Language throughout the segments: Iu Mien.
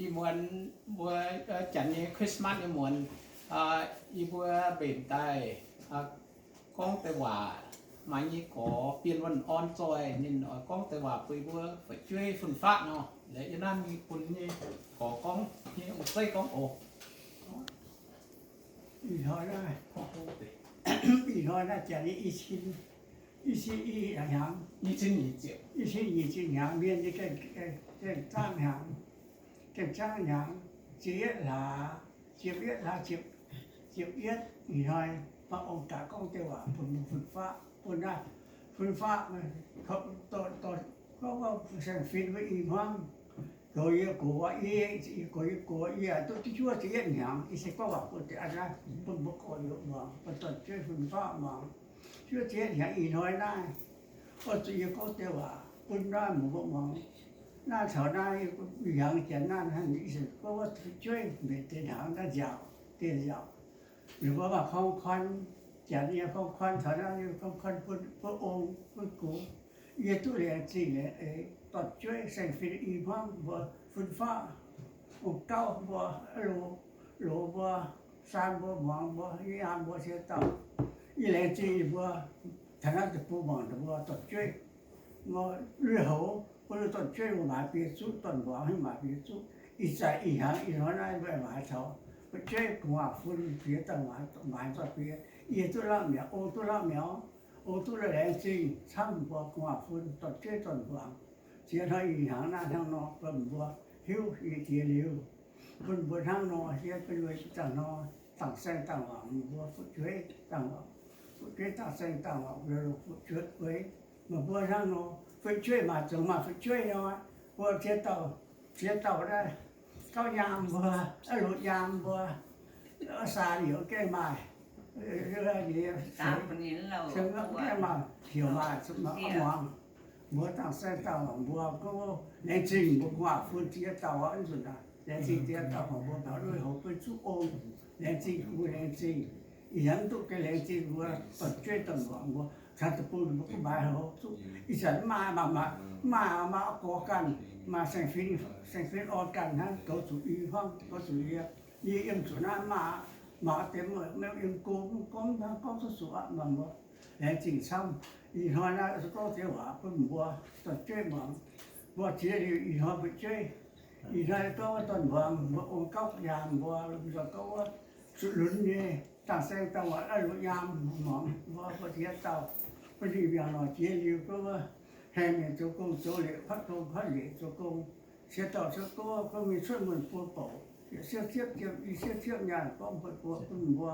Ih muonz mbuo janx nyei Christmas nyei muonz, yie mbuo mbenc daaih gorngv deix waac, maaih nyei gorx Bienh Wuonh Orn zoih, ninh oix gorngv deix waac bun yie mbuo fu'jueiv fun-faqv nor. Laaix yie naaiv mingh bun nyei gorx gorngv, nyei ong-zeiv gorngv oc. Ih hnoi naaiv, ih hnoi naaiv janx nyei i cin, i cin i hnyangx, i cin nyic ziepc hnyangx, mienh nyei gengh zaangv hnyangx, gengh zaangv hnyangx, ziepc yietv hlaax, ziepc yietv hlaax, ziepc, ziepc yietv ih hnoi, maaih ong-gaax gorngv deix waac bun fun-faqv, bun naaiv fun-faqv, gorngv saeng-fin wuov i hmuangv, goux yie gox, yie goux yie gox, yie duqv juov ziepc yietv hnyangx, yie se gorngv waac bun deix a'naaiv, bun mbuo gorx-youz muangx, bun dorn-jueiv fun-faqv muangx. Juov ziepc yietv hnyangx ih hnoi naaiv, oix zuqc yie gorngv deix waac bun naaiv mbuo muangx. Naaiv taux naaiv ih hnyangx janx naaiv, ih zanc gorngv wuov fu'jueiv mbenc deix hnyangx naaiv nziaauc, deix nziaauc. Ninh mbuo maaih ของขวัญ, janx nyei ของขวัญ taux naaiv ของขวัญ bun, bun ong, bun gox. Yie duqv laengz zingh laengz eix dorn-jueiv saeng-fin i hmuangv mbuo, fun-faqv, ong-gauv mbuo, loz, loz mbuo, saan mbuo, muangx mbuo, nyaam mbuo, ziex dauh. Yie laengz zingh ninh mbuo taux naaiv deic-bung muangx ninh mbuo dorn-jueiv. Lui-houx bun dorn-jueiv mbuo maaiz biei zuqv, dorn-mbuangz maaiz biei zuqv. Ih zanc ih hnyangx ih hnoi naaiv mbuo maaiz taux fu'jueiv gu'nguaaz-fun ziex dauh maaiz, maaiz nzoih biei. Yie duqv lamh mi'aqv, ong duqv lamh mi'aqv. Ong duqv laengz zingh camv mbuo gu'nguaaz-fun, dorn-jueiv dorn-mbuangz. Ziex hnoi ih hnyangx naaiv hnangv nor bun mbuo hiuv nyei jiex liuz, bun mbuo hnangv nor hiuv bun mbuo ih zanc nor dangh saeng dangh wangc, mbuo fu'jueiv dangh wangc, fu'jueiv dangh saeng dangh wangc, mbuo fu'jueiv, meih mbuo hnangv nor fu'jueiv maaih zongx maaih fu'jueiv nor, mbuo ziex dauh, ziex dauh naaiv gauh nyaam mbuo, loz nyaam mbuo, saan yaac gengh maaih, gaengh maaih heuc maaih muangx. Mbuo dangh saeng dangh wangc mbuo gorngv laengz zingh mbuo gu'nguaaz-fun ziex dauh aqv, nzunc aac laengz zingh ziex dauh, mbuo taux lui-houx bun zuqv ong, laengz zingh mbuo, laengz zingh. Ih zanc duqv gengh laengz zingh mbuo dorn-jueiv dorn-mbuangz mbuo, caux deic-bung mbuo gunv maaiz houx zuqv. Ih zanc mv maaih, maaih, maaih, maaih gorx ganh, maaih saeng-fin, saeng-fin orn ganh hnangv, goux zuqc i hmuangv, goux zuqc yie. Yie yiem zuqc naaiv maaih, maaih deix meih yiem go mv gorngv hnangv, gorngv zuqc zuqc aqv. Maaih mbuo laengz zingh camv. Ih hnoi naaiv se gorngv deix waac bun mbuo dorn-jueiv muangx. Mbuo ziex liuz ih hnoi fu'jueiv, ih hnoi gorngv wuov dorn-mbuangz, mbuo ong gauv nyaam mbuo, mbuo gorngv wuov zuqc lunx nyei dangh saeng dangh wangc, loz nyaam muangx mbuo, mbuo ziex dauh bun ninh miangc lorz jiex liuz gorngv wuov haengh mienh zoux gong zoux leiz, kuotv gong kuotv leiz zoux gong. Ziex dauh cuotv gouv, gorngv mingh cuotv muonh buo bouc, yietc siepv siepv jiem, i siepv siepv nyaanh gorngv mbuo, bun mbuo,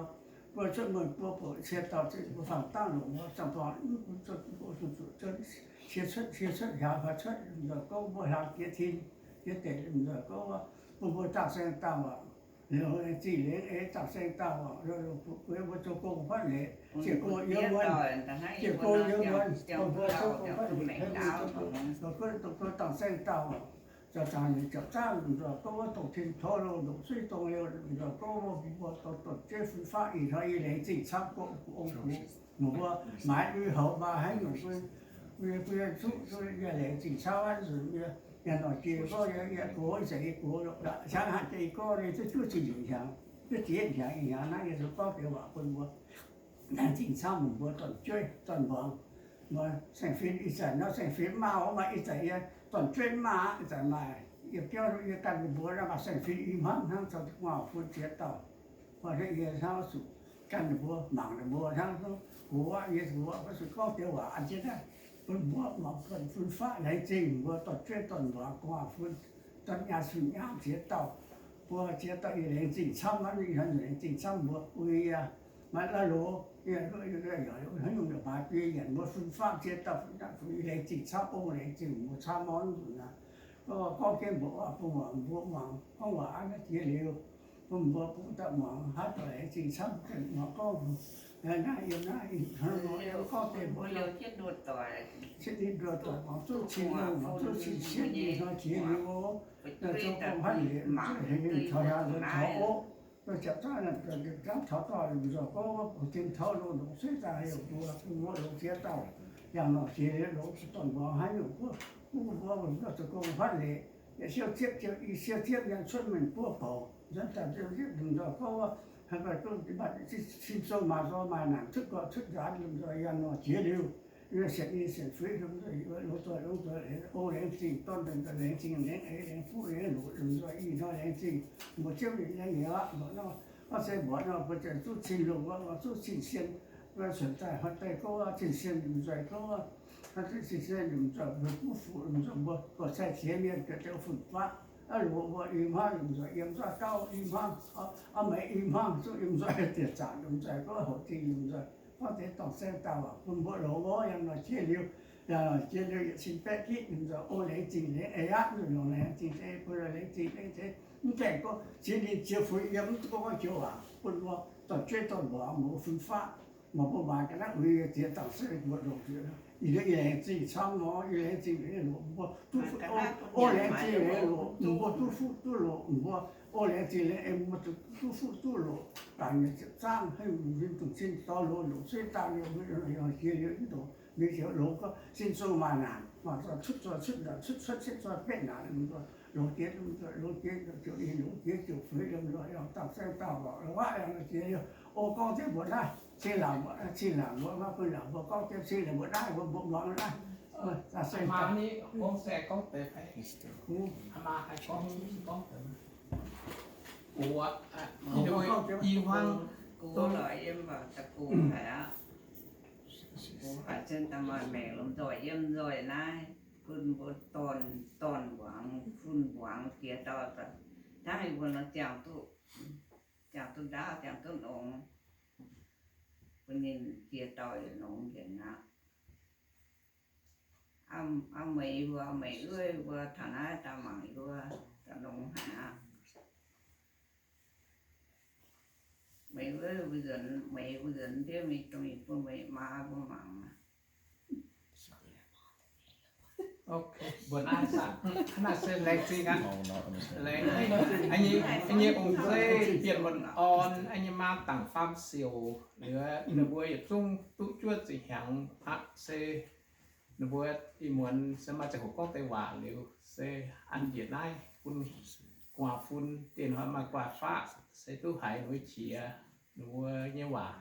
mbuo cuotv muonh buo bouc, ziex dauh mbuo fangx dangv longc mbuo, zangc dorngx mv bun zuqc, cie cuotv, cie cuotv hiaaux, hiaaux cuotv lomh nzoih gouv, mbuo hlang jiex tin, jiex deic lomh nzoih gouv, bun mbuo dangh saeng dangh wangc, liuz zingh lengx eix dangh saeng dangh wangc, mbuo zoux gong fatv leiz, ziec go yiem wuonh, ziec go yiem wuonh, dongh mbuo zoux gong fatv leiz, dongh mbuo dangh saeng dangh wangc, zaangc zaangc nyei ziepc zaangv lomh nzoih gouv wuov, dongh tin tov loh ndongc suiv dongh liouh lomh nzoih gouv wuov, mbuo dorn-jueiv fun-faqv ih hnoi yie laengz zingh camv, gorngv ong-gux, mbuo maaiz lui-houx maaih haaix nyungc, mbuo zuqv, yie laengz zingh camv aqv. Nzunc yie nyanc norqc jiex gorngv yie gox, ih zanc yie gox, qangx hatc jiex gorngv yie duqv juov ziepc nyeic hnyangx, juov ziepc yietv hnyangx, ih hnyangx naaiv yie zuqc gorngv deix waac bun mbuo laengz zingh camv, mbuo dorn-jueiv dorn-mbuangz. Mbuo saeng-fin ih zanc nor, saeng-fin mv maaih, maaih ih zanc yie dorn-jueiv mv maaih, ih zanc maaih yie biauv, yie ganh mbuo naaiv maaih saeng-fin i hmuangv hnangv, caux gu'nguaaz-fun ziex dauh. Mbuo hnangv yie hnangv zuqc ganh mbuo mangc ninh mbuo hnangv, gox yie zuqc, mbuo zuqc gorngv deix waac an jienv naaiv bun mbuo muangx, fun-faqv laengz zingh mbuo dorn-jueiv dorn-mbuangz, gu'nguaaz-fun, dorn-nyaanh fun-nyaanh ziex dauh. Mbuo ziex dauh yie laengz zingh camv, ih hnoi laengz zingh camv mbuo, bun yie maaih la'loz, yie haaix nyungc yaac maaih biei yienc, mbuo fun-faqv ziex dauh fun-faqv, yie laengz zingh camv, ong laengz zingh mbuo camv orn nzunc aqv. Gorngv jienv mbuo waac bun mbuo muangx, gorngv waac aqv naaiv jiex liuz, bun mbuo bungx daaih muangx, haaix dauh laengz zingh camv muangx gorngv, naaiv yiem naaiv, gorngv deix mbuo cien ninh nduoh doic muangx zuqv cin, muangx zuqv cin cietv, ih hnoi jiex liuz, zoux gong hatv leiz, zuqc hengx taux hnyangx taux oqv, ziepc zaangv, zaangv taux dorh lomh nzoih gouv, bungx tin tov loh ndongc suiv zaangc heuc mbuo, bun mbuo longx ziex dauh, yangh norqc jiex liuz longx dorn-mbuangz haaix nyungc, bun mbuo zoux gong fatv leiz, Yietc siou ziepv ziepc, i siou ziepv yangh cuotv mengh buov bouc, nzuonx daaih ziepv ziepv lomh nzoih gorngv wuov, haaix ganh duqv mv baac cin sou maaih nzorng maaih naanc, cuotv gorqv cuotv nzaanx, lomh nzoih yangh nor jiex liuz, sienx i sienx fuix, lomh nzoih loz zoih longx zoih eix, o laengz zingh dorn, laengz zingh laengz eix, laengz fuqv laengz loqc, lomh nzoih ih hnoi laengz zingh, mbuo ziouv ninh laengz eix aqv. Mbuoqc nor, gorngv se mbuoqc nor mbuo ziouc zuqv cin-longx, zuqv cin-sien, mbuo cuotv daaih hnoi daaih gorngv cin-sien lomh nzoih gorngv, cin-sien lomh nzoih mbuo duqv fuqv, lomh nzoih mbuo gorqv-cai ziex mienh ga'deu fun-faqv, loz mbuo i hmuangv lomh nzoih yiem nzoih gauh i hmuangv, oix meix i hmuangv zuqv lomh nzoih diex zaangc lomh nzoih gorngv hoqc zingh lomh nzoih gorngv deix dorngh saeng dauh bun mbuo loz gorngv yangh nor jiex liuz, yangh nor jiex liuz yietc cin baeqv gitv lomh nzoih o laengz zingh laengz eix aqv, longc laengz zingh deix bun laengz zingh laengz deix. Mv gaengh gorngv ziex ninh ziex fuix yiem mv duqv gorngv joux waac bun mbuo dorn-jueiv dorn-mbuoqc muoz fun-faqv. Maaih mbuo maaiz ga'naaiv uix ziex dangh se mbuo longc ziex, ih hnoi yie laengz zingh camv nor, yie laengz zingh loz mbuo duqv fuqv, o laengz zingh loz mbuo duqv fuqv duqv loz mbuo, o laengz zingh laengz eix mbuo duqv fuqv duqv loz, dangc nyei ziepc zaangv hei mbuo dungx cin dorh loz longc suiv dangh nyei, jiex liuz mv dungx mingh ziouc longx gorngv sin sou maaih naanc, maaih cuotv zoih cuotv naanc, cuotv cuotv cuotv zoih betv naanc, longx jiex longx jiex, ziouc ninh longx jiex ziouc fuix lomh nzoih yangh dangh saeng dauh lorqc lorqc aqv. Yangh nor jiex liuz, o gorngv deix mbuoqc naaiv cing laangc mbuoqc, cing laangc mbuoqc, maiv bun laangc mbuo gorngv deix cing laangc mbuoqc naaiv, mbuo mbuoqc muangx naaiv. Aa, se gorngv se gorngv deix fai, maa haih gorngv, gorngv deix. Gu, i hmuangv, gu lorqc yiem da'gux haic aqv. Gu haic cen daaih maaih maengc lomh nzoih yiem nzoih naaiv, bun mbuo dorn, dorn mbuangz, fun mbuangz jiex dauh, hnangv yie mbuo nor ziangh duqv, ziangh duqv ndaauv, ziangh duqv nongx, bun ninh jiex dauh yietc nongx njiec aqv. Aa, meih yie mbuo, meih wuov yie mbuo taux naaiv daaih mangc yie mbuo, daaih nongx haic aqv. Meih wuov mbuo nzuonx, meih mbuo nzuonx ndiev mingh, dongh mingh bun meih maa mbuo mangc. Mbuo naaiv, naaiv se laengz zingh aqv. Laengz zingh nyei ong-zeiv, Bienh Muonc Orn, nyei maa Dangc Faam Siouc, liuz ninh mbuo yietc zungv duqv juov ziqc hnyangx aqv. Se ninh mbuo ih muonz se maaih ziangh hoc gorngv deix waac liuz, se an njiec naaiv bun gu'nguaaz fun, dieh hnoi maaih gu'nguaaz faqv, se duqv haiz ninh mbuo qiex ninh mbuo nyei waac.